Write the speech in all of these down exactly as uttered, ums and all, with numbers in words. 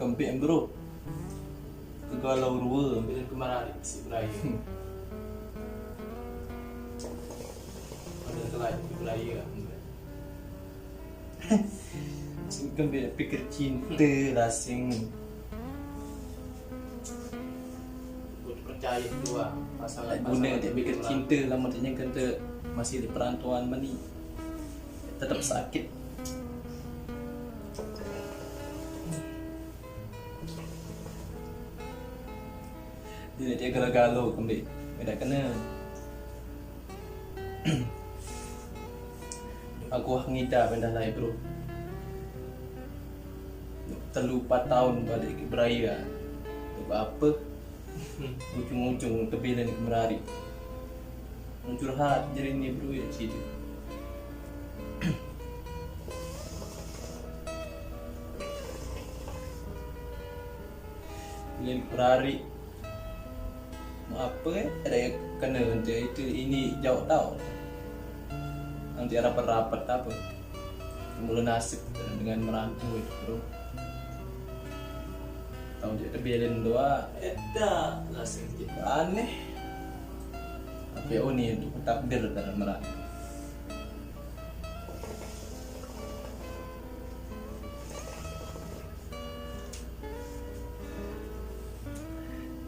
Kembik, bro. Kegalau rua bila kemari si Brian. Ada kelai si Brian. Sing kembik pikir cinta lah sing. Percaya tu lah. Pasal guna dia pikir cinta lah, maksudnya kata masih di perantauan mani. Tetap sakit. Dia nak jaga galo kembali. Dia dah kena. Aku wah ngida pindah lai, bro. Telu empat tahun balik ke beraya. Apa? Ujung-ujung tebilan ke merari. Curhat jadi ni, bro, ya sini. Bila ke merari. Mau apa, eh? Ada yang kena nanti itu, ini jauh tau. Nanti rapat-rapat apa? Mula nasib dengan merantau itu, bro. Tahu je tebilan doa. Eta nasib je aneh. Tapi oh ni untuk takdir dalam merantau.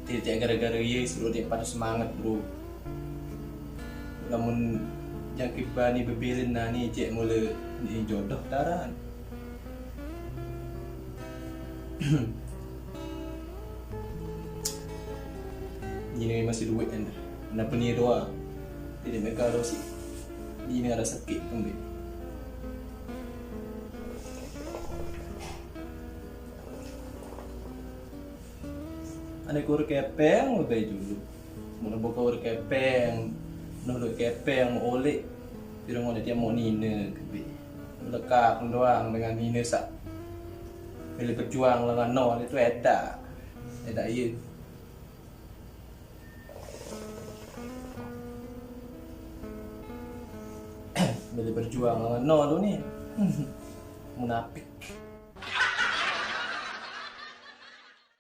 Tidak gara-gara ia suruh dia patah semangat, bro. Namun jangkit bani bebilin nah ni cek mula ni jodoh taran. Ini masih duit kan. Kenapa ni doa? Tidak mereka dosi. Ini ada sakit pun. Ane kur kepeng udah dulu. Mau buka ur kepeng, noh ur kepeng mau oleh. Piro ngono dia mau nina kebe. Lekak doang dengan nina sak. Pilih pejuang lengan nol itu eda. Eda iya. Pilih berjuang lengan nol lu nih. Munafik.